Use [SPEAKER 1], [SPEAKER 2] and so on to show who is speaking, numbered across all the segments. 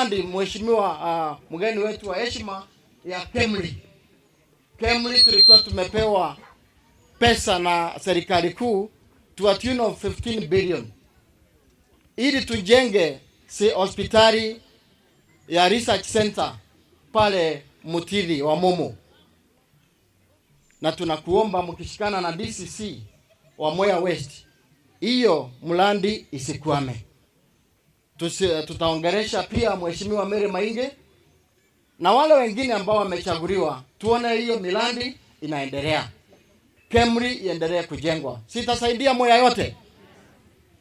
[SPEAKER 1] Ndi mheshimiwa, mgeni wetu wa heshima ya Kemri. Kemri tulikuwa tumepewa pesa na serikali kuu to a tune of 15 billion ili tujenge si hospitali ya research center pale Mutithi wa Mumu, na tunakuomba mkishikana na DCC wa Mwea West, hiyo mradi isikwame. Tutaongelesha pia Mheshimiwa Mary Mainge na wale wengine ambao wamechaguliwa, tuone hiyo miradi inaendelea, Kemri iendelee kujengwa. Sitasaidia Mwea yote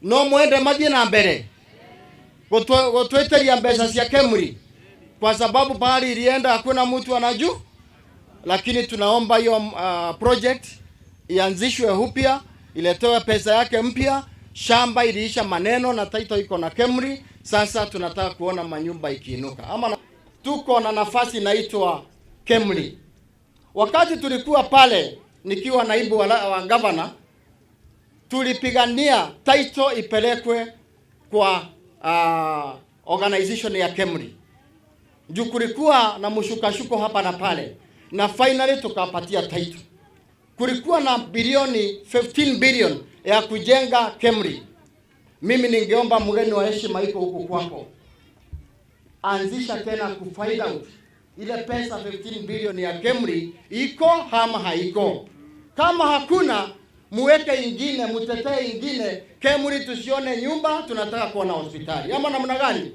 [SPEAKER 1] no mwende mathie na mbere gutwiteria mbeca cia Kemri, kwa sababu pahali ilienda hakuna mtu anajua, lakini tunaomba hiyo project ianzishwe upya, iletewe pesa yake mpya. Shamba iliisha maneno na title iko na Kemri. Sasa tunataka kuona manyumba ikiinuka. Ama tuko na nafasi inaitwa Kemri. Wakati tulikuwa pale nikiwa naibu wa governor, tulipigania title ipelekwe kwa organization ya Kemri juu kulikuwa na mshukashuko hapa na pale, na finally tukapatia title. Kulikuwa na bilioni 15 billion ya kujenga Kemri. Mimi ningeomba mgeni wa heshima iko huku kwako, anzisha tena ku find out ile pesa 15 billion ya Kemri iko ama haiko. Kama hakuna, muweke ingine, mutetee ingine. Kemri tusione nyumba, tunataka kuona hospitali ama namna gani?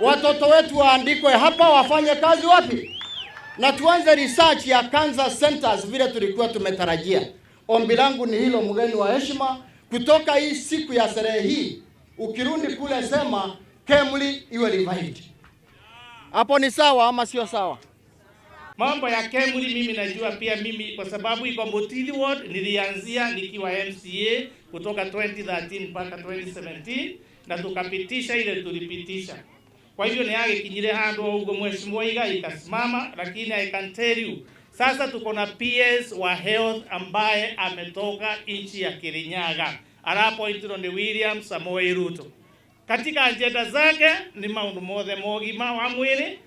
[SPEAKER 1] Watoto wetu waandikwe hapa, wafanye kazi wapi? Na tuanze research ya cancer centers vile tulikuwa tumetarajia. Ombi langu ni hilo, mgeni wa heshima, kutoka hii siku ya sherehe hii, ukirudi kule sema Kemri iwe revived. Hapo ni sawa ama sio sawa?
[SPEAKER 2] Mambo ya Kemri mimi najua pia mimi kwa sababu iko Mutithi Ward, nilianzia nikiwa MCA kutoka 2013 mpaka 2017 na tukapitisha ile tulipitisha. Kwa hivyo ni agikinyire handu uguo mheshimiwa Iga ikasimama, lakini I can tell you sasa tuko na PS wa health ambaye ametoka nchi ya Kirinyaga, arapointirwo ni William Samoei Ruto. Katika agenda zake ni maundu mothe mogima wa mwili.